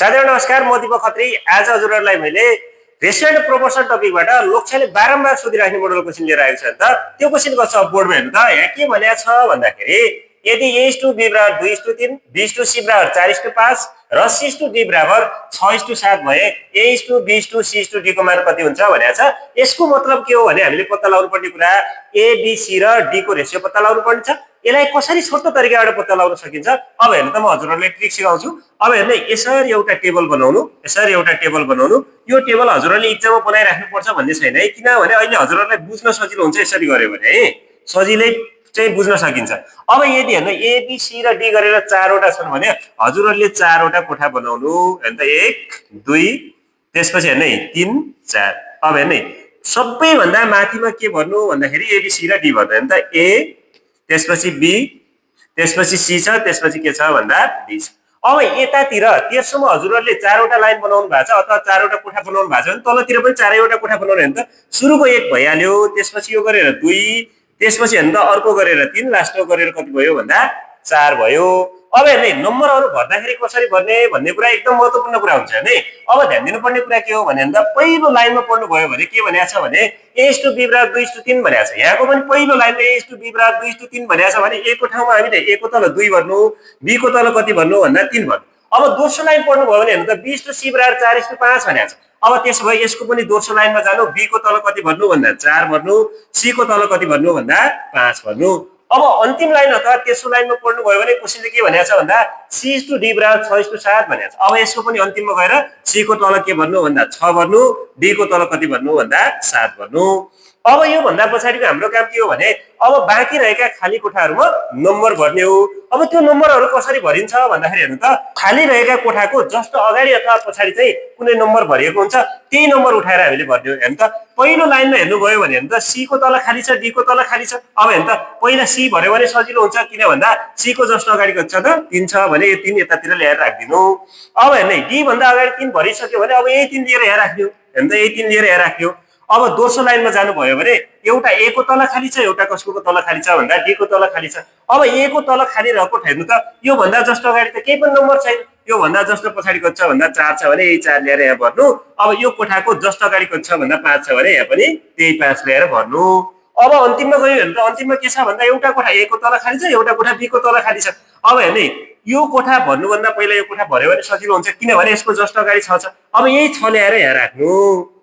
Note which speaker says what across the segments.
Speaker 1: साथीहरु नमस्कार, म दीपक खत्री। आज हजुरहरुलाई मैले रेसियो एन्ड प्रोपोर्सन टपिकबाट लोकसेले बारम्बार सोधिराख्ने मोडल क्वेशन लिएर आएको छ नि त। त्यो क्वेशन कस्तो छ बोर्डमा हेर्नु त। यहाँ के भनेको छ भन्दाखेरि यदि a/b बराबर 2:3, b/c बराबर 4:5 र c/d बराबर 6:7 भए a/b/c/d को मान कति हुन्छ भनेको छ। यसको मतलब के हो भने हामीले पत्ता लगाउनु पर्ने कुरा a, b, c र d को रेशियो पत्ता लगाउनु पर्ने छ। यसलाई कसरी छोटो तरिकाबाट पत्ता लगाउन सकिन्छ अब हेर्नु त, म हजुरहरुलाई ट्रिक सिकाउँछु। अब हेर्नु, यसरी एउटा टेबल बनाउनु, यसरी एउटा टेबल बनाउनु। यो टेबल हजुरहरुले एक्जाममा बनाइराख्नु पर्छ भन्ने छैन है, किनभने अहिले हजुरहरुलाई बुझ्न सजिलो हुन्छ यसरी गर्यो भने है, सजिलै चाहिँ बुझ्न सकिन्छ। अब यदि हेर्नु a, b, c र d गरेर 4 वटा छन् भने हजुरहरुले 4 वटा कोठा बनाउनु। हेर्नु त 1 2 त्यसपछि हेर्नु है 3 4। अब हेर्नु सबैभन्दा माथिमा के भन्नु भन्दाखेरि a, b, c र d भन्नु। हेर्नु त a त्यसपछि b त्यसपछि c छ, त्यसपछि के छ भन्दा d छ। अब यतातिर तेस्रोमा हजुरहरुले 4 वटा लाइन बनाउनु भएको छ अथवा 4 वटा कोठा बनाउनु भएको छ भने तलतिर पनि 4 वटा कोठा बनाउनु। हेर्नु त सुरुको 1 भइहाल्यो, त्यसपछि यो गरेर 2, त्यसपछि हेर्नु त अर्को गरेर 3, लास्टको गरेर कति भयो भन्दा 4 भयो। अब हेर्नु नम्बरहरु भर्दाखेरि कसरी भर्ने भन्ने कुरा एकदम महत्त्वपूर्ण कुरा हुन्छ नि। अब ध्यान दिनुपर्ने कुरा के हो भने हेर्नु त पहिलो लाइनमा पढ्नु भयो भने के भनेको छ भने a/b बराबर 2:3 भनेको छ। यहाँको पनि पहिलो लाइनमा a/b बराबर 2:3 भनेको छ भने a को ठाउँमा हामीले a को तल 2 भर्नु, b को तल कति भर्नु भन्दा 3 भर्नु। अब दोस्रो लाइन पढ्नु भयो भने हेर्नु त b/c बराबर 4:5 भनेको छ। अब त्यसो भए यसको पनि दोस्रो लाइनमा जानु, b को तल कति भर्नु भन्दा 4 भर्नु, c को तल कति भर्नु भन्दा 5 भर्नु। अब अन्तिम लाइन अथवा तेस्रो लाइनमा पढ्नु भयो भने क्वेशनले के भनेको छ भन्दा c/d बराबर 6:7 भनेको छ। अब यसको पनि अन्तिममा गएर c को तल के भन्नु भन्दा 6 भर्नु, d को तल कति भर्नु भन्दा 7 भर्नु। अब यो भन्दा पछाडिको हाम्रो काम के हो भने अब बाँकी रहेका खाली कोठाहरुमा नम्बर भर्ने हो। अब त्यो नम्बरहरु कसरी भरिन्छ भन्दाखेरि हेर्नु त खाली रहेका कोठाको जस्ट अगाडि अथवा पछाडी चाहिँ कुनै नम्बर भरिएको हुन्छ, त्यही नम्बर उठाएर हामीले भर्ने हो। हेर्नु त पहिलो लाइनमा हेर्नु भयो भने हेर्नु त c को तल खाली छ, d को तल खाली छ। अब हेर्नु त पहिला c भर्यो भने सजिलो हुन्छ, किन भन्दा c को जस्ट अगाडि कति छ त 3 छ भने यो 3 यतातिर ल्याएर राख्दिनु। अब हेर्नु d भन्दा अगाडि 3 भरिसक्यो भने अब यही 3 लिएर यहाँ राख्दिनु। हेर्नु त यही 3 लिएर यहाँ राख्दिनु। अब दोस्रो लाइनमा जानुभयो भने एउटा a को तल खाली छ, एउटा कसको तल खाली छ भन्दा d को तल खाली छ। अब a को तल खाली रहेको हेर्नु त यो भन्दा जस्ट अगाडि त केही पनि नम्बर छैन, यो भन्दा जस्ट पछाडी कति छ भन्दा 4 छ भने यही 4 लिएर यहाँ भर्नु। अब यो कोठाको जस्ट अगाडि कति छ भन्दा 5 छ भने यहाँ पनि त्यही 5 लिएर भर्नु। अब अन्तिममा गयो हेर्नु त अन्तिममा के छ भन्दा एउटा कोठा a को तल खाली छ, एउटा कोठा b को तल खाली छ। अब हेर्नु यो कोठा भन्नु भन्दा पहिला यो कोठा भर्यो भने सजिलो हुन्छ, किनभने यसको जस्ट अगाडि 6 छ। अब यही 6 ल्याएर यहाँ राख्नु।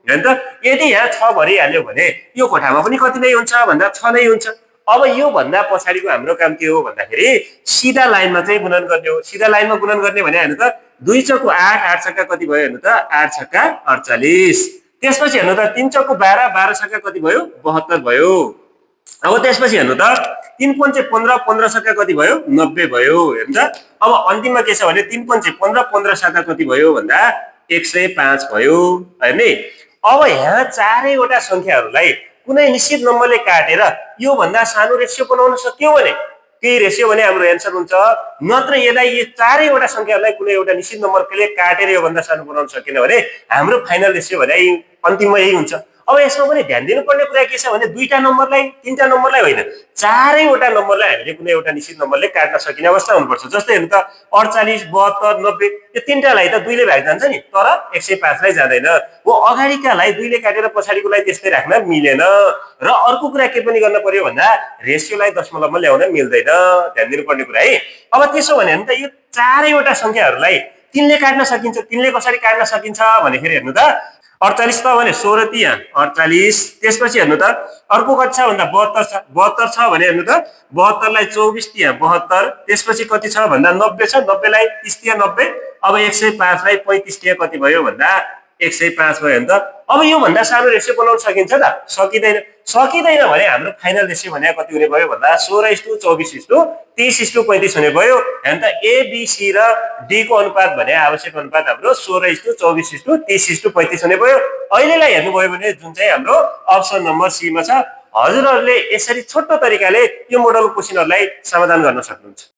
Speaker 1: हेर्नु त यदि यहाँ 6 भरिहाल्यो भने यो कोठामा पनि कति नै हुन्छ भन्दा 6 नै हुन्छ। अब यो भन्दा पछाडीको हाम्रो काम के हो भन्दाखेरि सिधा लाइनमा चाहिँ गुणन गर्ने हो। सिधा लाइनमा गुणन गर्ने भने हेर्नु त 2 चौको 8, 8 छक्का कति भयो हेर्नु त 8 छक्का 48। त्यसपछि हेर्नु त 3 चौको 12, 12 छक्का कति भयो 72 भयो। अब त्यसपछि हेर्नु त 3 पंचे 15, 15 छक्का कति भयो 90 भयो। हेर्नु त अब अन्तिममा के छ भने 3 पंचे 15, 15 छक्का कति भयो भन्दा 105 भयो। हैन अब यहाँ चारैवटा संख्याहरूलाई कुनै निश्चित नम्बरले काटेर यो भन्दा सानो रेशियो बनाउन सक्यो भने के रेशियो भने हाम्रो एन्सर हुन्छ। नत्र यसलाई यो चारैवटा संख्याहरूलाई कुनै एउटा निश्चित नम्बरले काटेर यो भन्दा सानो बनाउन सकेन भने हाम्रो फाइनल रेशियो भने अन्तिममा यही हुन्छ। अब यसमा पनि ध्यान दिनुपर्ने कुरा के छ भने दुईटा नम्बरलाई तीनटा नम्बरलाई होइन, चारैवटा नम्बरलाई हामीले कुनै एउटा निश्चित नम्बरले काट्न सकिने अवस्था हुनुपर्छ। जस्तै हेर्नु त 48, 72, 90 यो तीनटालाई त 2 ले भाग जान्छ नि, तर 105 लाई जाँदैन। वो अगाडिकालाई 2 ले काटेर पछाडिकोलाई त्यस्तै राख्न मिलेन। र अर्को कुरा के पनि गर्न पर्यो भन्दा रेशियोलाई दशमलवमा ल्याउन मिल्दैन, ध्यान दिनुपर्ने कुरा है। अब त्यसो भने त यो चारैवटा संख्याहरूलाई 3 ले काट्न सकिन्छ। 3 ले कसरी काट्न सकिन्छ भनेखेरि हेर्नु त 48 त भने 16 तिया 48। त्यसपछि हेर्नु त अर्को कति छ भन्दा 72 छ। 72 छ भने हेर्नु त 72 लाई 24 तिया 72। त्यसपछि कति छ भन्दा 90 छ, 90 लाई 30 तिया 90। अब 105 लाई 35 तिया कति भयो भन्दा 105 भयो नि त। अब यो भन्दा सानो रेशियो बनाउन सकिन्छ त? सकिदैन। सकिदैन भने हाम्रो फाइनल रेशियो भने कति हुने भयो भन्दा 16:24:30:35 हुने भयो। हैन त a b c र d को अनुपात भने आवश्यक अनुपात हाम्रो 16:24:30:35 हुने भयो। अहिलेलाई हेर्नु भयो भने जुन चाहिँ हाम्रो अप्सन नम्बर सी मा छ। हजुरहरुले यसरी छोटो तरिकाले यो मोडल क्वेशनहरुलाई समाधान गर्न सक्नुहुन्छ।